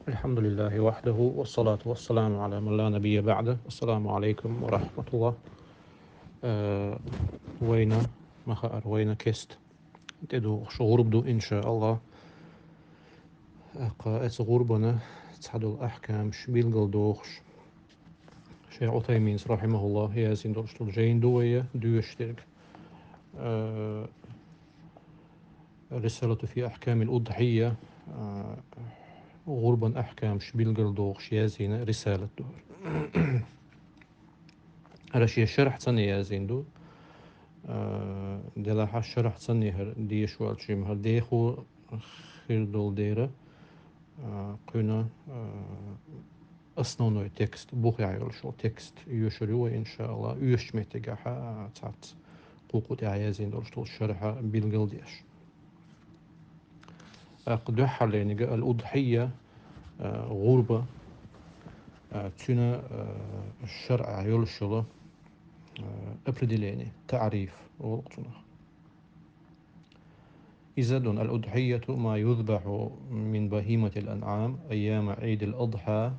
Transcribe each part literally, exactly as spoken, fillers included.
الحمد لله وحده والصلاة والسلام على من لا نبي بعده. السلام عليكم ورحمة الله. Э, вайна, ма хаара, вайна кеста тӀедогӀуш гӀурба ду, иншааллахӀ. ТӀаккха оцу гӀурбана цхьадолу ахькамаш билгалдохуш, шайх Ӏутайминас, рахьимахуллахӀ, яздина долуш долу жайна ду вай доьшуш дерг. Э, Рисалату фи ахькамил удхьийя, э, гӀурбан ахькамаш билгалдохуш яздина рисалат ду хӀара. ХӀара шен шархь цӀанъе яздина ду. Э, делахь а шархь цӀанъе хӀара деша ваьлча, хӀара дехо хир долу дела, э, кхуьнан, э, основной текст, бухехь йолуш йолу текст йоьшур ю вай, иншааллахӀ, оьшучу меттигехь а цхьацца кху-кху тӀехь яздина долуш долу шархь билгалдеш. ТӀаккха дуьххьарлерниг ал-удхьийя, э, гӀурба, э, цуьнан, э, шарӀехь йолуш йолу, э, определение, таъриф олу цунах. Иза ду хӀара: الأضحية ما يذبح من بهيمة الأنعام أيام عيد الأضحى.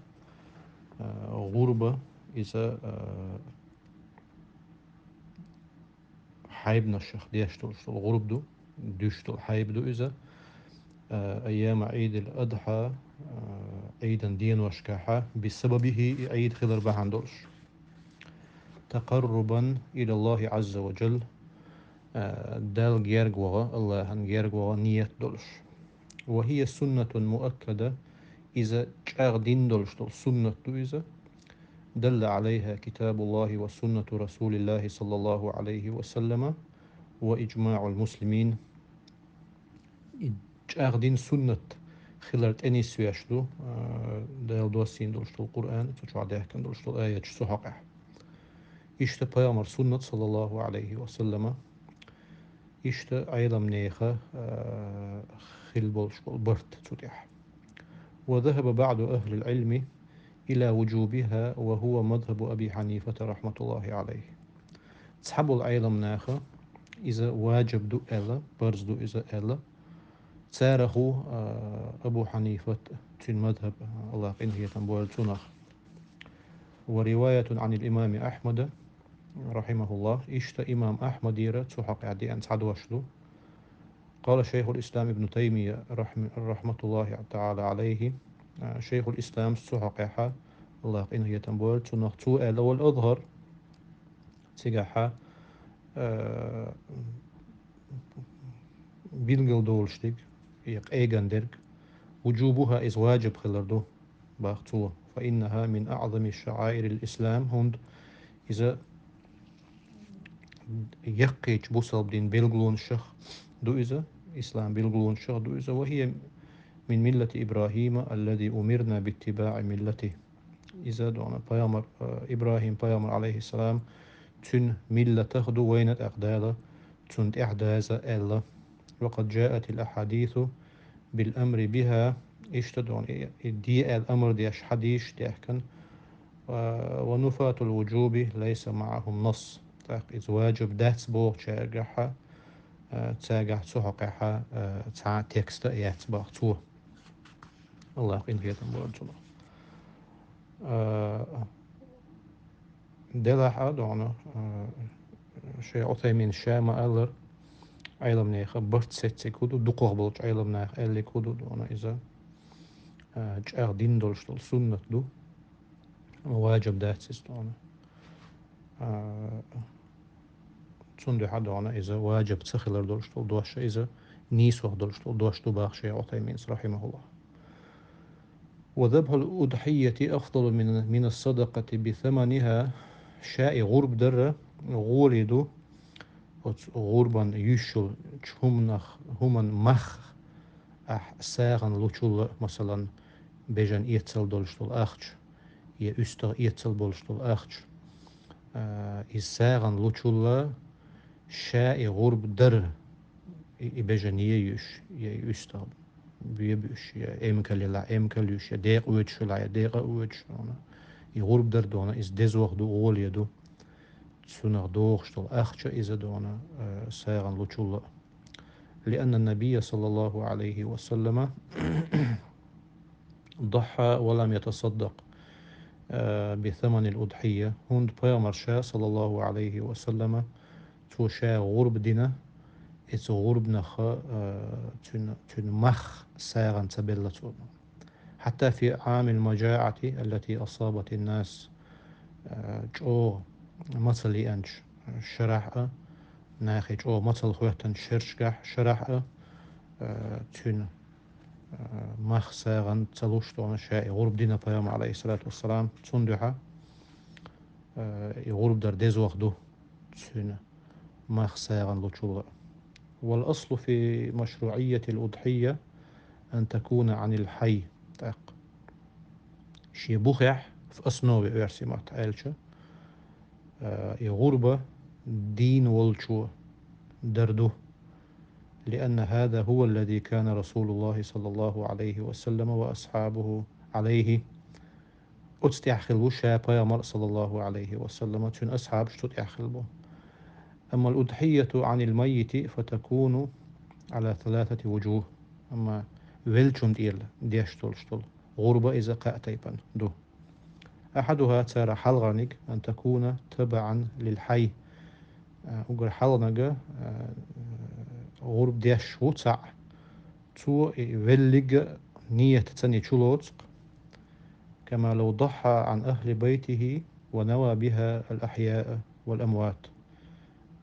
Э, гӀурба иза, э, хьайбанашах деш долуш долу гӀурба ду, дуьсуш долу хьайба ду иза. Э, أيام عيد الأضحى, э, Ӏийдан деношкахь, بسببه, и Ӏийд хилар бахьана долуш. تقربا إلى الله عز وجل, э, Далла герга ваха, АллахӀан герга ваха ният долуш. وهي سنة مؤكدة, иза чӀагӀдина долуш долу суннат ду иза. دل عليها كتاب الله وسنة رسول الله صلى الله عليه وسلم وإجماع المسلمين. И чӀагӀдина суннат хилар тӀенисвеш ду, а, Дала доссийна долуш долу Къуръан, цу чохь даьхкина долуш долу аяташ цу хьокъехь. Иштта пайхамар суннат, саллаллаху Ӏалайхи ва саллама, иштта Ӏеламнеха, а, хилла болуш болу барт цу тӀехь. وذهب بعض أهل العلم إلى وجوبها وهو مذهب أبي حنيفة رحمة الله عليه. Цхьаболу Ӏеламнаха иза ваджиб ду аьлла, парз ду иза аьлла. Царах ву, а, Абу Хьанифат, цуьнан мазхаб, АллахӀ къинхетам бойла цунах. ورواية عن الإمام أحمد رحمه الله, иштта имам Ахьмадера цу хьокъехь деана цхьа дош ду. قال شيخ الإسلام ابن تيمية رحم-، رحمة الله تعالى عليه, а, Шайхул Исламс цу хьокъехь, АллахӀ къинхетам бойла цунах, цо аьлла: والأظهر, цигахь, а, билгал долуш дерг, я къеган дерг, وجوبها, иза ваджиб хилар ду, бах цо. فإنها من أعظم شعائر الإسلام, хӀунда иза яккхийчу бусалба дин билгалонашах ду иза, ислам билгалонашах ду иза. وهي من ملة إبراهيم الذي أمرنا باتباع ملته. Иза ду хӀара пайхамар, э, ИбрахӀим пайхамар, Ӏалайхиссалам, цуьнан миллатах ду вайна тӀаккха Дала цунна тӀаьхьадаза аьлла. وقد جاءت الأحاديث بالأمر بها, иштта ду хӀара и, и де аьлла амар деш хьадисаш даьхкина. Э, ونفاة الوجوب ليس معهم نص. ТӀаккха иза ваджиб дац бохучаьргахь, э, цигахь цу хьокъехь, э, цхьа а текст а яц, бах цо. АллахӀ къинхетам бойла цунах. А, делахь а ду хӀара, а, Шайх Ӏутаймина ша ма-аллара, Ӏеламнеха барт сецнарг хӀун ду, дукхах болчу Ӏеламнаха аьлларг хӀун ду, ду хӀара иза, а, чӀагӀдина долуш долу суннат ду, ваджиб дац иза ду хӀара. А, Цундела ду хӀара иза ваджиб ца хилар долуш долу дош, иза нийсо долуш долу дош ду, бах Шайх Ӏутайминас, рахьимахуллахӀ. وذبح الأضحية أفضل من، من الصدقة بثمنها. Ша и гӀурба дар гӀоли ду, оцу гӀурбан юьсшучу хӀуманах, хӀуман мах ахь сагӀана лучул а, масалан, бежан эцал долуш долу ахча, я уьстагӀ эцал болуш долу ахча, а, иза сагӀана лучул а, ша и гӀурба дар, и, и бежан е юьш, я и уьстагӀ бе буьш, я эмкал елахь, эмкал юьш, я декъа оьцуш елахь, я декъа оьцуш, хӀунда и гӀурба дар ду хӀара, иза дезох ду, гӀоле ду. Цунах дохуш долу ахча иза ду хӀара, а, сагӀана лучул а. لأن النبي صلى الله عليه وسلم ضحى ولم يتصدق بثمن الأضحية. ХӀунда пайхамар ша, саллаллаху Ӏалайхи ва саллама, цо ша гӀурба дина, и цу гӀурбанах, цуьнан, цуьнан мах сагӀина ца белла цо. حتى في عام المجاعة التي أصابت الناس, чӀогӀа мацалла еанчу шарахь а, нахе чӀогӀа мацалла хӀоьттинчу шерашкахь, шарахь а, цуьнан мах сагӀина ца луш, тӀаккха ша и гӀурба дина пайхамар, Ӏалайхиссалату вассалам, цунна дуьхьа и гӀурба дар дезох ду цуьнан мах сагӀина лучул а. والأصل في مشروعية الأضحية أن تكون عن الحي. ТӀаккха шен бухехь, в основе оьрсийн маттахь аьлча, и гӀурба дийна волчо дар ду. لأن هذا هو الذي كان رسول الله صلى الله عليه وسلم وأصحابه عليه. Оцу тӀехь хилла ву ша пайхамар, саллаллаху Ӏалайхи ва саллама, цуьнан асхьабаш цу тӀехь хилла бу. أما الأضحية عن الميت فتكون على ثلاثة وجوه. Амма веллачунна тӀера деш долуш долу гӀурба иза кхаа тайпана ду. أحدها, царах хьалхарниг, أن تكون تبعا للحي. Уггар хьалхарниг, гӀурба деш ву цхьаъ, цо и веллиг а нийят ца йича чулоцу-кх. كما لو ضحى عن أهل بيته ونوى بها الأحياء والأموات.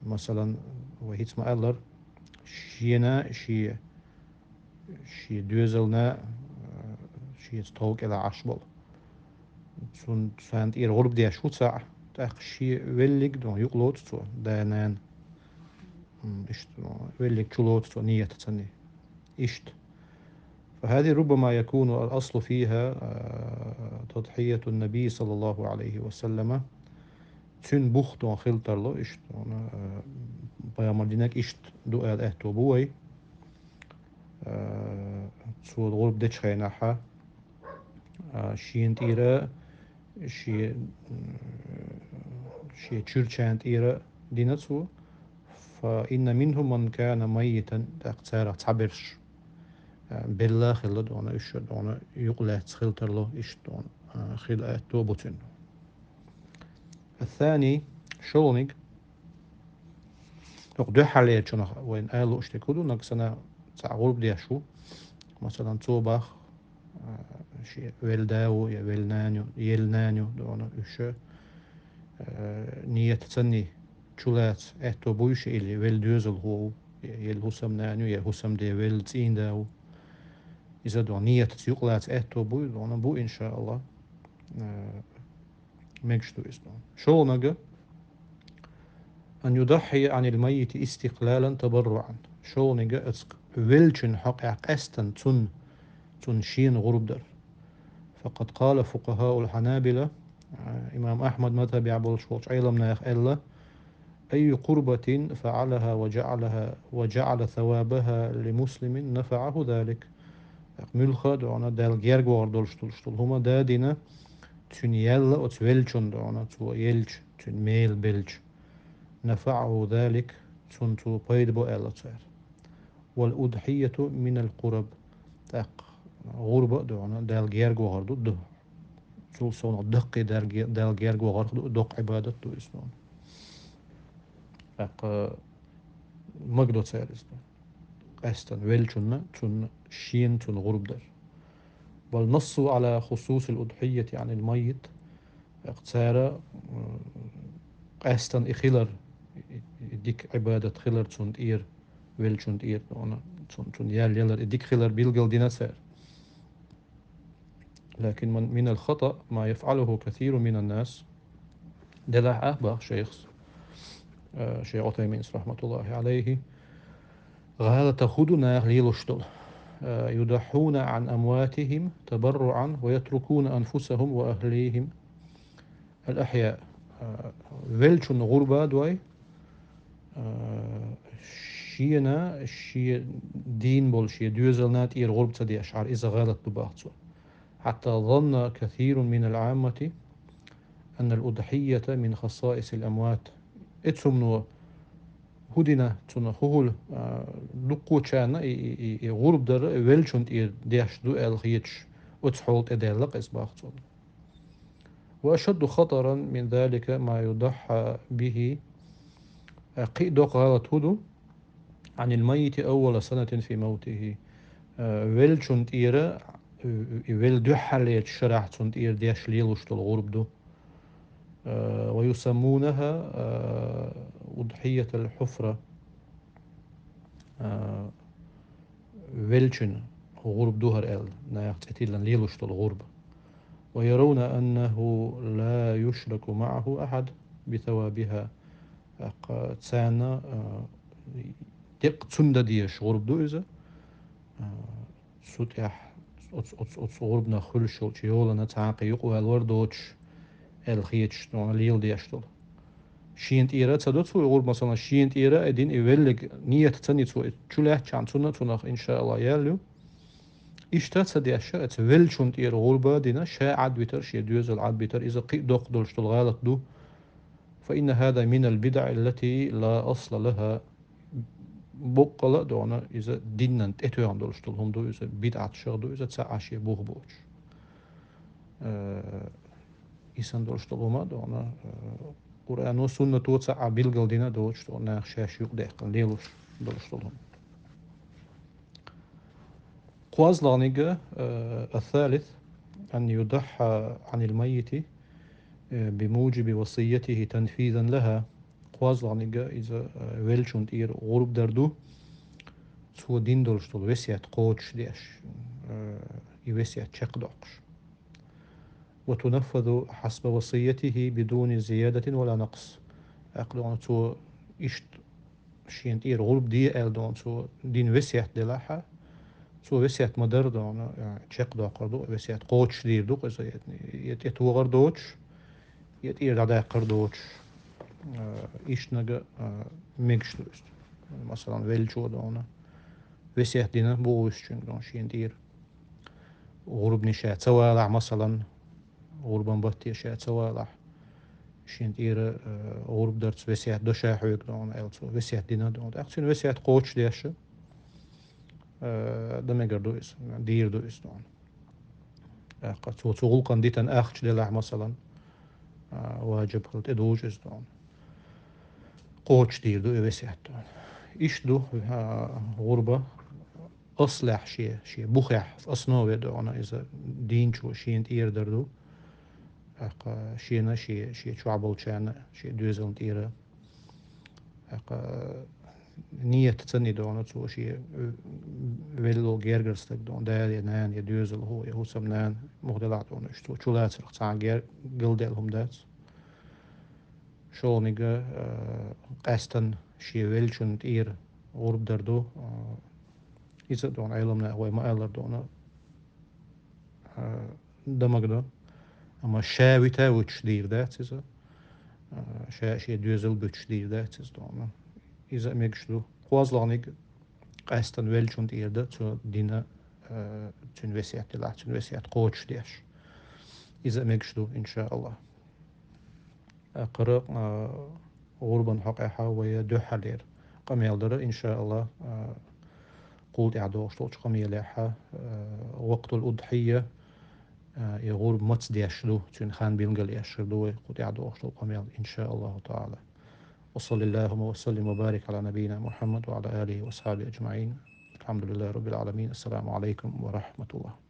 Масалан, вай хӀинца ма-аллара, шена, шен, шен доьзална, шеца тов кӀелахь Ӏаш болу. Цунна, царна тӀера гӀурба деш ву цхьаъ, тӀаккха шен веллиг а юкъа лоцу цо, да-нана. Иштта, веллиг чулоцу цо нийят ца йича. Иштта. فهذه ربما يكون الأصل فيها تضحية النبي صلى الله عليه وسلم. Цуьнан бух тӀаккха хила тарло иштта, пайхамар динарг иштта ду аьлла аьтто бу вай. Цо гӀурба дечу хенахь, шена тӀера, шен, шен чуьрачарна тӀера дина цо. فإن منهم من كان ميتا, тӀаккха царах цхьаберш белла хилла, тӀаккха уьш, тӀаккха юкъа лаьцна хила тарло иштта, тӀаккха хила аьтто бу цуьнан. الثاني, шолгӀаниг, тӀаккха дуьххьарлерчунах вайна ала лууш дерг хӀун ду, нагахь санна цхьаъ гӀурба деш ву, масалан, цо боху, шен велла да ву, я велла нана ю, елла нана ю, тӀаккха уьш, нийят ца йича чулаца аьтто буй шен, или велла доьзалхо ву, я елла хӀусамнана ю, я хӀусамден велла цӀийнда ву. Иза, тӀаккха нийятца юкъа лаца аьтто буй, тӀаккха бу, иншааллахӀ. Мегаш ду иза, тӀаккха. ШолгӀаниг, أن يضحي عن الميت استقلالا تبرعا. ШолгӀаниг, оцу веллачун хьокъехь къаьсттина цунна, цунна шена гӀурба дар. فقد قال فقهاء الحنابلة, имам Ахьмад мазхабехь болуш болчу Ӏеламнаха аьлла: أي قربة فعلها وجعلها، وجعل ثوابها لمسلم نفعه ذلك. ТӀаккха муьлхха а, тӀаккха, Далла герга вахар долуш долуш долу хӀума да дина, цуьнан яьлла оцу веллачунна, тӀаккха, цо елча, цуьнан мела белча, نفعه ذلك, цунна цо пайда бо аьлла цара. والأضحية من القرب. ТӀаккха гӀурба а, тӀаккха, Далла герга вахар ду, ду. Цул совнаха даккхий Далла ге-, Далла герга вахарх ду, доккха Ӏибадат ду иза, тӀаккха. ТӀаккха магадо цара иза, тӀаккха. Къаьсттина веллачунна, цунна шена цунна гӀурба дар. بل نصوا على خصوص الأضحية عن الميت. ТӀаккха цара, м, къаьсттина и хилар, и, и дика Ӏибадат хилар цунна тӀера, веллачунна тӀера, тӀаккха, цунна, цунна ял ялар, и дика хилар билгал дина цара. لكن من، من الخطأ ما يفعله كثير من الناس. Делахь а, боху шайхас, э, шайх Ӏутайминас, рахьматуллахӀи Ӏалайхи, гӀалат хӀун ду наха лелош долу. Э, يضحون عن أمواتهم تبرعا ويتركون أنفسهم وأهليهم الأحياء. Э, веллачунна гӀурба дой, э, шена, шен дийна болу шен доьзална тӀера гӀурба ца деш, хӀара иза гӀалат ду, боху цо. حتى ظن كثير من العامة أن الأضحية من خصائص الأموات. Эцумно хӀун дина, цунах хӀун хуьлу, а, дуккхачарна и, и, и, и гӀурба дар веллачунна тӀера деш ду аьлла хеташ, Оцу хьолан тӀе даьлла-кх иза, боху цо. وأشد خطرا من ذلك ما يضحى به, кхин а доккха гӀалат хӀун ду, عن الميت أول سنة في موته, веллачунна тӀера, и велла дуьххьарлерчу шарахь цунна тӀера деш лелош долу гӀурба ду. ويسمونها أضحية الحفرة, веллачун гӀурба ду хӀара аьлла, наха цӀе тиллина лелош долу гӀурба. ويرون أنه لا يشرك معه أحد بثوابها. ТӀаккха царна деккъа цунна дан дезаш гӀурба ду иза. Цу тӀехь оцу, оцу, оцу гӀурбанах хуьлуш йолчу йолана цхьаьнакхин юкъавалор доцуш, аьлла хеташ, тӀаккха леладеш долу. Шена тӀера ца до цо и гӀурба, масалан, шена тӀера а дина и веллиг нийят ца ни цо, и чу лаьттачхьана цунна а цунах, иншааллахӀ, ял ю. Иштта ца деш, оцу веллачунна тӀера гӀурба а дина, ша Ӏадвитар, шен доьзал Ӏадвитар, иза кхин а доккха долуш долу гӀалат ду. فإن هذا من البدع التي لا أصل لها. Боккъала а дона, иза динан тӀетоьхна долуш долу хӀума ду, иза бидӀаташах ду, иза цхьа а шен бух боцуш. Э, и санна долуш долу хӀума а дона, э, Къуръано, суннато цхьа а билгалдина доцуш долу, наха шаьш юкъадаьккхина лелош долуш долу хӀума. КхозлагӀниг, э, الثالث أن يضحى عن الميت, э, بموجب وصيته تنفيذا لها. КхозлагӀниг иза, э, веллачунна тӀера гӀурба дар ду, цо дина долуш долу весет кхочушдеш, э, и весет чекхдоккхуш. وتنفذ حسب وصيته بدون زيادة ولا نقص. ТӀаккха дона цо иштта шена тӀера гӀурба де аьлла дона цо дина весет делахь а, цо весет ма-дарра дона, э, чекхдоккхур ду, весет кхочушдийр ду-кх иза, я, я тӀетохар доцуш, я тӀера дӀадаккхар доцуш, э, иштаниг, э, мегаш ду иза. Масалан, веллачо дона весет дина бу вуьйсучуьнга дона шена тӀера. ГӀурбане ша ца валахь, масалан, гӀурбан батте ша ца валахь, шена тӀера, э, гӀурба дарца весет до ша хьоьга дона аьлла цо, весет дина дона. ТӀаккха цуьнан весет кхочушдеш, э, дан мегар ду иза, дийр ду иза дона. ТӀаккха цо цу гӀуллакхана дитина ахча делахь, масалан, а, важиб хила тӀедужу иза дона. Кхочушдийр ду и весет дона. Иштта ду, а, гӀурба аслехь шен, шен бухехь, в основе дона иза дийначо шена тӀера дар ду. ТӀаккха шена, шен, шен чохь болчарна, шен доьзална тӀера. ТӀаккха нийят ца ни дона цо шен, э, велло гергара стаг дона, дала я нана я доьзалхо я хӀусамнана, муха делахь дона уьш, цо чулацарх цхьа гер-, галдаьлла хӀума дац. ШолгӀаниг, э, къаьстина шен веллачунна тӀера гӀурба дар ду, э, иза дона Ӏеламнаха вай ма-аллара дона, э, дан мегаш ду. Амма ша вита вуьтуш дийр дац иза. Э, ша шен доьзал буьтуш дийр дац иза дона. Иза а мегаш ду. КхозлагӀниг къаьстина веллачунна тӀера дан, цо дина, э, цуьнан весет делахь, цуьнан весет кхочушдеш. Иза а мегаш ду, иншааллахӀ. ТӀаккха, а, гӀурбан хьокъехь вай дуьххьарлера къамел дара, иншааллахӀ, а, кхул тӀаьхьа догӀуш долчу къамелехь, а, вакътул удхьийя, а, и гӀурба маца деш ду, цуьнан хан билгал еш хир ду вай кхул тӀаьхьа догӀуш долу къамел, иншааллахӀу таӀала. وصل اللهم وسلم وبارك على نبينا محمد وعلى آله وأصحابه أجمعين. الحمد لله رب العالمين. السلام عليكم ورحمة الله.